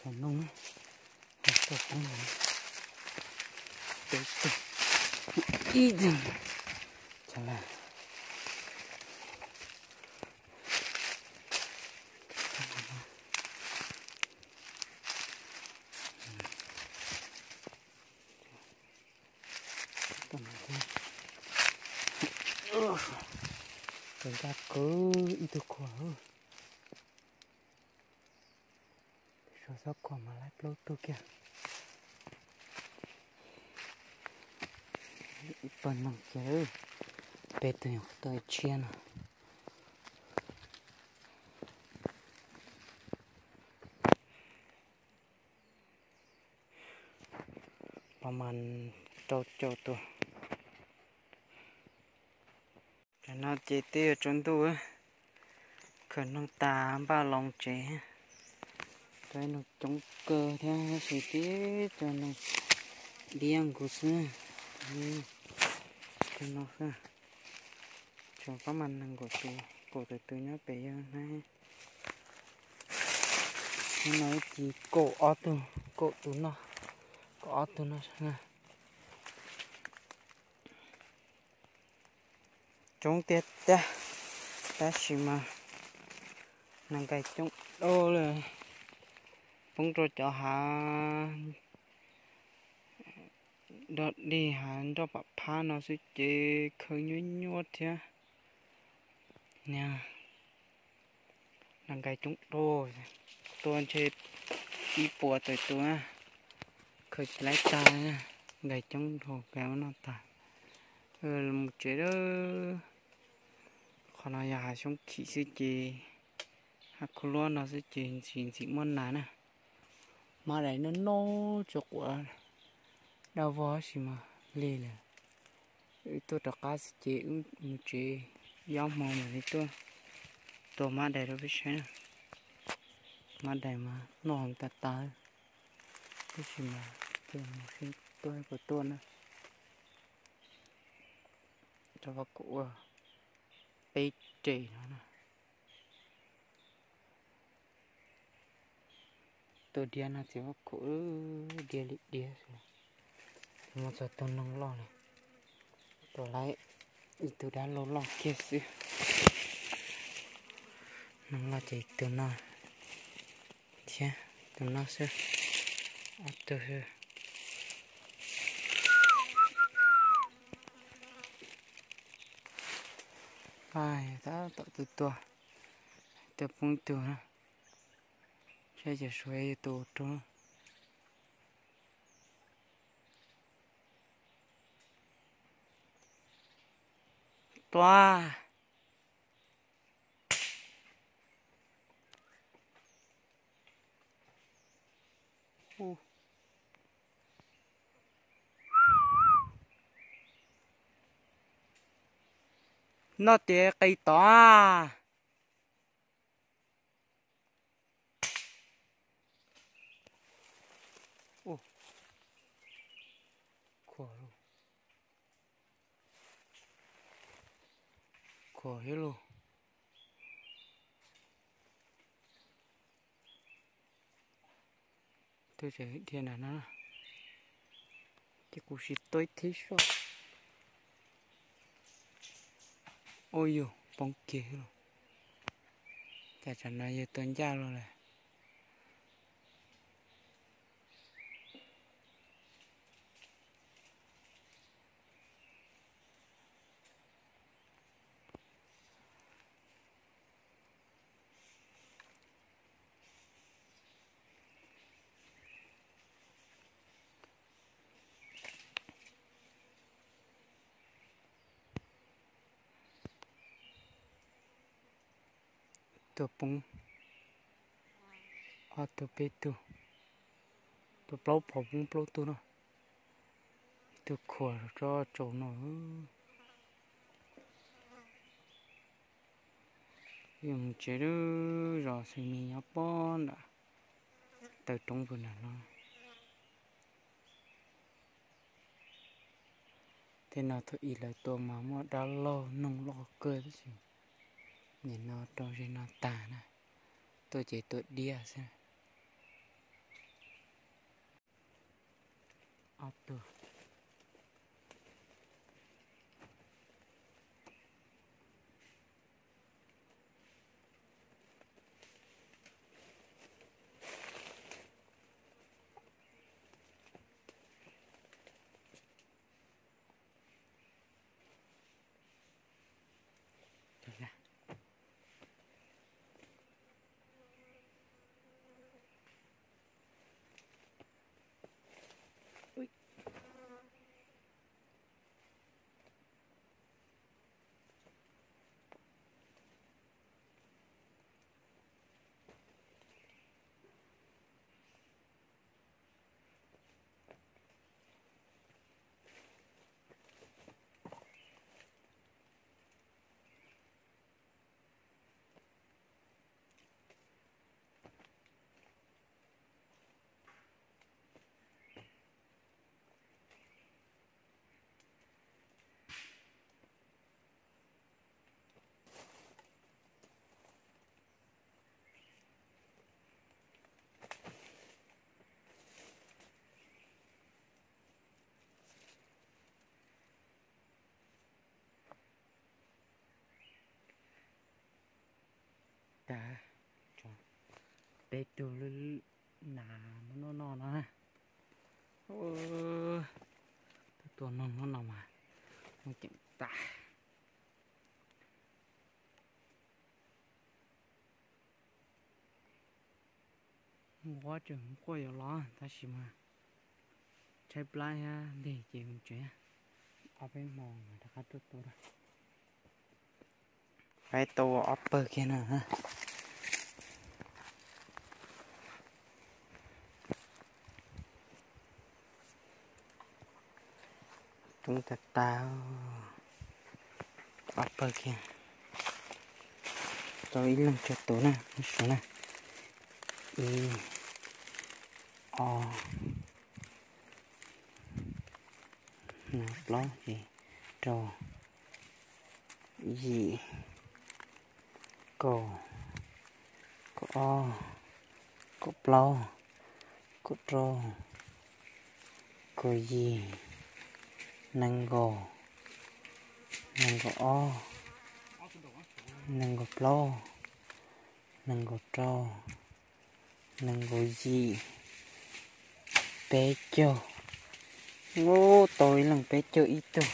Tau noo, tau poob, ib tug, chav lawm. Tus ncaj kawg ib tug khuam. Suav xob khuam mas laib plaub tug kiag. Ib pawg noog kiag, peb tug nyuam qhuav tuaj ib tshiab no. Pab mas rau caum tus. Tam no ces twb yuav tsaus ntuj, khaws noog tas npaj los tsev. Cov noog coob kawg thiab tab sis tib cov noog diab nkaus xwb. Cov no xwb, tsuas pab mas nees nkaum tus, kaum tawm tus nyob pem yog hnab. Hnab no ci kaum ob tug, kaum tus no, kaum ob tug no na. Coob tiag tiag, tab sis mas nees nkaim coob dua lawm, poob rau cov hav dog dig hav nroj pam phab no xwb ces khaws nyuaj nyuaj thiab. Niag nees nkaim coob dua, tua ntshe ib puas tawm tus, khaws tsis laib tag, nees nkaim coob dua kav no tag. Mus tsev lawm. Qhov no yog hav xyoob khim xwb ces, hav khuab luab no xwb ces ntxim ntxim muaj nas na. Mab dais noj noj tsuas quav dab vog tab sis mas lig lawm. Wb tuaj rov qab xwb ces wb mus tsev, ib ob hmo mam li tuaj tua mab dais rau peb saib na. Mab dais mas noj heev tas tas, tab sis mas mus seb tuaj puas tuaj na. Rau vaj khaum ua peb rem no na. Tus diav no txiv vaj khaum, diav li diav xwb. Mus txog tus noog loj li, tua lawm ib tug dab laug loj kiag xwb. Noog loj ces tus no thiab tus no xwb, ob tug xwb. Tab tom tus tua, tua poob ib tug na. Saib cov suav yuav tua ua rau. Tua. Noj tiav qis tod. Khuam thiab lauj. Tuaj tseem dhia nram no, ces kuv sim tuaj ib thib soj. Ua yus poob kiag lauj. Cas tsam no yog tua ncaj los lawm. Tua poob ob tug peb tug, tua plaub phom poob plaub tug no. Ib tug khuam tso tsaus no. Yuav mus tsev lawm, zos xws li nyob pob nram taw roob pem nram no. Tej no thaum ub lawv tua mas muaj dab laug noog loj kawg tab sis nim no rau ze no tag na, tuaj ces tua diab xwb. Ob tug. Peb tug lub nas muab noj noj no na. Tuaj tua noog noj no mas muaj ceem tas. Nquab tseem quaj yuav los tab sis mas tshaib plab thiab lig ces mus tsev. Ob peb hmo rov qab tuaj tua. Peb tua ob pawg kiag no. Coob tag tag. Ob pawg kiag. Tau ib leeg tsawg tus na, mus saib na. Ib, ob, plaub, rau, yim, kaum, kaum ob, kaum plaub, kaum rau, kaum yim, nees nkaum, nees nkaum ob, nees nkaum plaub, nees nkaum rau, nees nkaum yim, peb caug. Ub, tau ib leeg peb caug ib tug.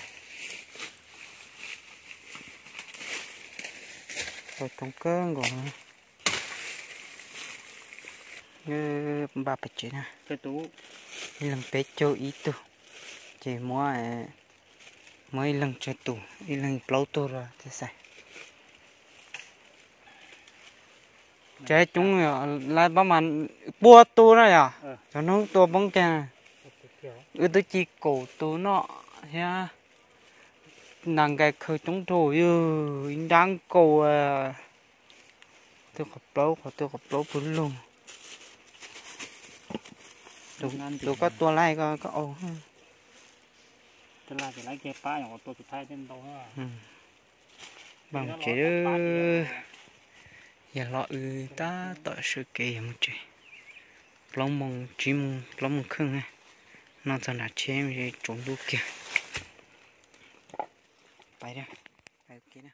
Tau coob kawg nkaus. Npaj pem tsev na. Ib leeg peb caug ib tug, ces muab, muab ib leeg tsawg tus, ib leeg plaub tug rau thiab xav. Tsev coob, lawv pab mas pua tus na yom, cov hnub tua poob kiag. Wb twb ci kaum tus noj thiab. Nas nkais khaws coob rau yog ib nrab nkaus. Twb qhov plaub, qhov twb qhov plaub pw lug. Tus koj tua laij koj au. Npaj mus tsev. Yog hlob wb tab tom sawv kev yog mus tsev. Plaub moos, tsib moos, plaub moos kheej na. Noj txog nram tsheb tsaus ntuj kiag. Pais, pais ua ke na.